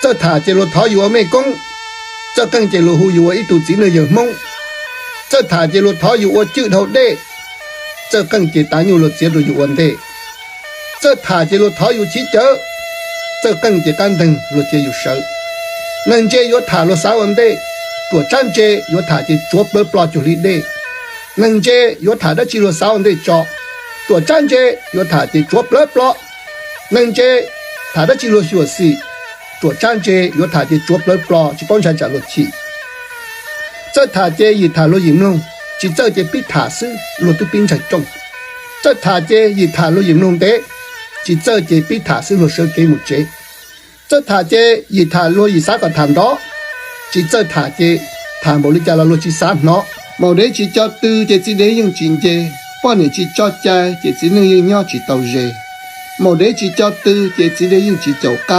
Txawj tham ces luag thov yus ua mej koob, txawj qeej ces luag hu yus ua ib tug txiv neej yawg Hmoob. Txawj tham ces luag thov yus ua cwj dhau dej, txawj qeej ces tav nyuj luag txiav rau yus ua ntej. Txawj tham ces luag thov yus chiv cawv, txawj qeej ces qab nteeg luag cia yus sawv. Neeg ntse yuav tham luag xav ua ntej, ruam tsab ntse yuav tham ces tsuav plawv plo cuag li dej. Neeg ntse yuav tham dab tsi luag xav ua ntej tso, ruam tsab ntse yuav tham ces tsuav plawv plo. Neeg ntse tham dab tsi luag xyuam xim, ruam tsab ntse yuav tham ces tsuav plawv plo tsis paub ntshai tsam luag chim. Txawj tham ces yim tham luag yim mloog, tsis txawj ces pib tham xwb luag twb pib ntshai rooj. Txawj tham ces yim tham luag yim mloog ntev, tsis txawj ces pib tham xwb luag sawv kev mus tsev. Txawj tham ces yim tham luag yim xav kom tham nrov, tsis txawj tham ces tham npaum li cas los luag tsis xav hnov. Maum dev tsis co tw ces txiv dev yeej tsis nce, poj niam tsis tso cai ces txiv neej yeej nyob tsis tau ze. Maum dev tsis co tw ces txiv dev yeej tsis caum qab.